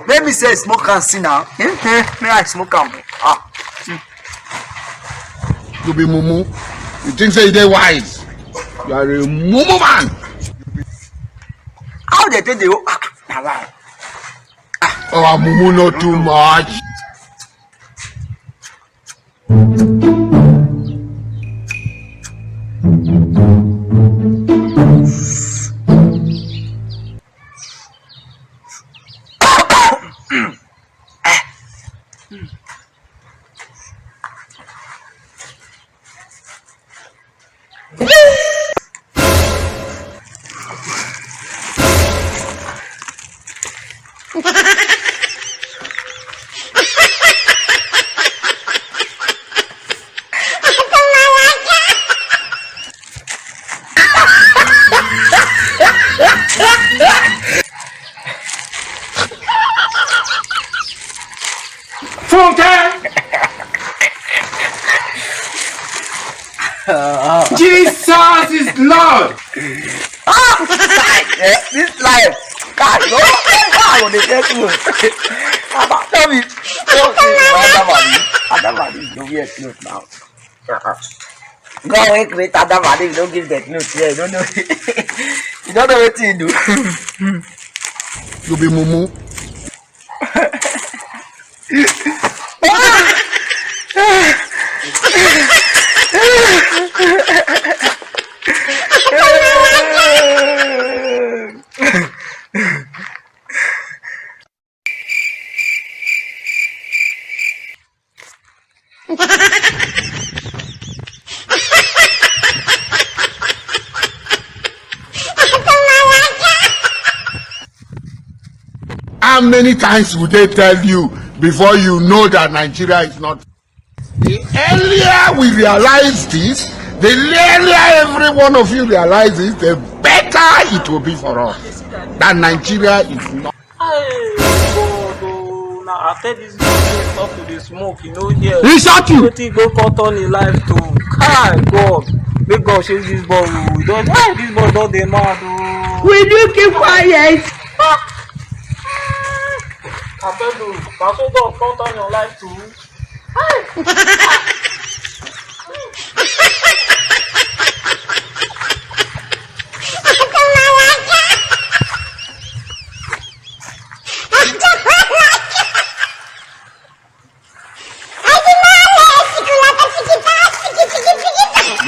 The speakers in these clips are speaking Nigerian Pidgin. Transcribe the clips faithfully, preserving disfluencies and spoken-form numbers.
Maybe say smoke and see now. Eh? Eh, may I smoke am? Ah. You be mumu. You think say you dey wise? You are a mumu man. How they take the whole ah, na lie. Our mumu not too much. Funke! Jesus is Lord! Ah! Eh, this life. God, no. How will they get you? About tell me. Tell me. Adam Ali. Adam Ali. You wear clothes now. God wey create Adam and Eve no give them clothes here. You don't know. You don't know wetin you do. You be mumu. How many times would they tell you before you know that Nigeria is not? The earlier we realize this, the earlier every one of you realizes, the better it will be for us. That Nigeria is not. Hey, God, oh, now I tell this guy to stop to the smoke, you know, here. He shot you. Wetin go cut on in life to? Kai, God, make God shake this boy. Oh. Don't, hey, this boy don't dey mad. Oh. Will you keep quiet? I tell you, na so God cut on your life too.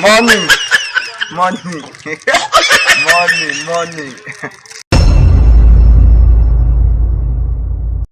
Money, money, money, money.